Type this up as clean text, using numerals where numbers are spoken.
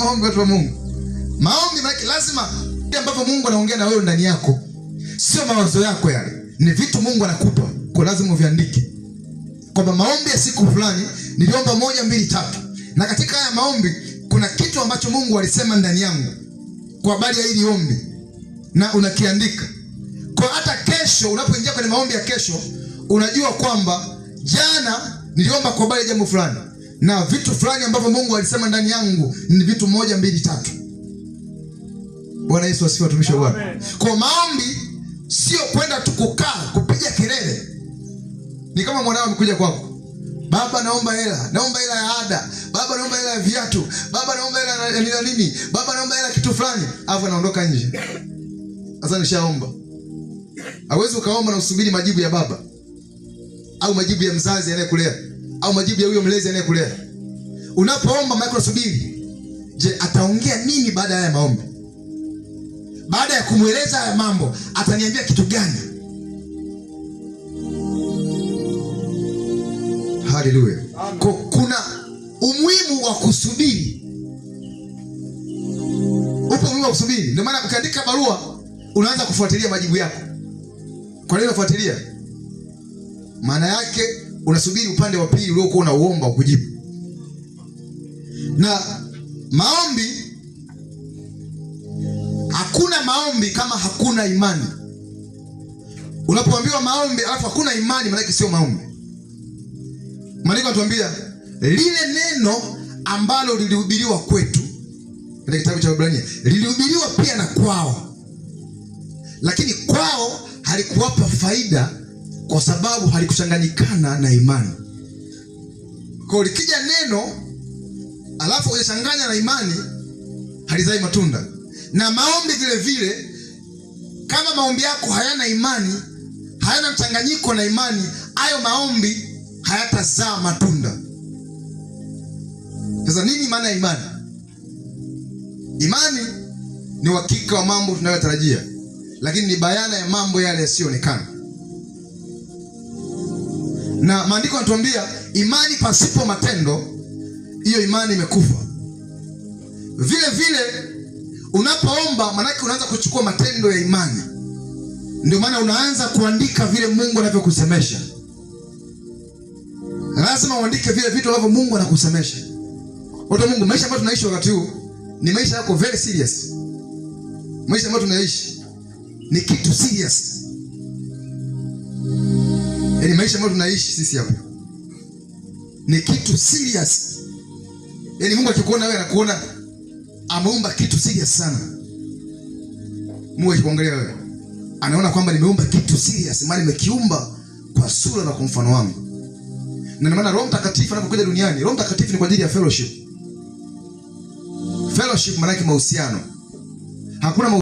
Maombi, watu wa Mungu. Maombi maana lazima ambavyo Mungu anaongea na wewe ndani yako, sio mawazo yako yale, ni vitu Mungu anakupa, kwa lazima uviandike. Kwamba maombi ya siku fulani niliomba 1 2 3, na katika haya maombi kuna kitu ambacho Mungu alisema ndani yangu kwa habari ya hili ombi, na unakiandika. Kwa hata kesho unapoingia kwenye maombi ya kesho, unajua kwamba jana niliomba kwa habari ya jambo fulani, na vitu fulani ambavyo Mungu alisema ndani yangu ni vitu 1 2 3. Bwana Yesu asifiwe, watumishi wa Bwana. Kwa maombi sio kwenda tu kukaa kupiga kelele. Ni kama mwanao amekuja kwako, baba naomba hela, naomba hela ya ada, baba naomba hela ya viatu, baba naomba hela ya nini, baba naomba hela kitu fulani, alafu anaondoka nje. Sasa nishaomba. Hawezi ukaomba na usubiri majibu ya baba au majibu ya mzazi anayekulea au majibu ya huyo mlezi anayekulea. Unapoomba maana unasubiri, je, ataongea nini baada ya maombi? Baada ya kumueleza haya mambo, ataniambia kitu gani? Haleluya. Kuna umuhimu wa kusubiri. Upo umuhimu wa kusubiri. Ndio maana ukiandika barua unaanza kufuatilia majibu yako. Kwa nini unafuatilia? Maana yake unasubiri upande wa pili uliokuwa unauomba ukujibu. Na maombi, hakuna maombi kama hakuna imani. Unapoambiwa maombi alafu hakuna imani, maana yake sio maombi. Maandiko yanatuambia lile neno ambalo lilihubiriwa kwetu katika kitabu cha Waebrania lilihubiriwa pia na kwao, lakini kwao halikuwapa faida kwa sababu halikuchanganyikana na imani. Kwa likija neno alafu hujachanganya na imani, halizai matunda. Na maombi vile vile, kama maombi yako hayana imani, hayana mchanganyiko na imani, hayo maombi hayatazaa matunda. Sasa nini maana ya imani? Imani ni uhakika wa mambo tunayotarajia, lakini ni bayana ya mambo yale yasiyoonekana. Na maandiko yanatuambia imani pasipo matendo, hiyo imani imekufa. Vile vile unapoomba, maana yake unaanza kuchukua matendo ya imani. Ndio maana unaanza kuandika vile Mungu anavyokusemesha. Lazima uandike vile vitu ambavyo Mungu anakusemesha. Watu wa Mungu, maisha ambayo tunaishi wakati huu ni maisha yako very serious. Maisha ambayo tunaishi ni kitu serious. Yaani maisha ambayo tunaishi sisi hapa ni kitu serious. Yaani Mungu akikuona wewe anakuona ameumba kitu serious sana. Mungu akikuangalia wewe anaona kwamba nimeumba kitu serious, maana nimekiumba kwa sura na kwa mfano wangu. Na ndio maana Roho Mtakatifu anapokuja duniani, Roho Mtakatifu ni kwa ajili ya fellowship. Fellowship maana yake mahusiano. Hakuna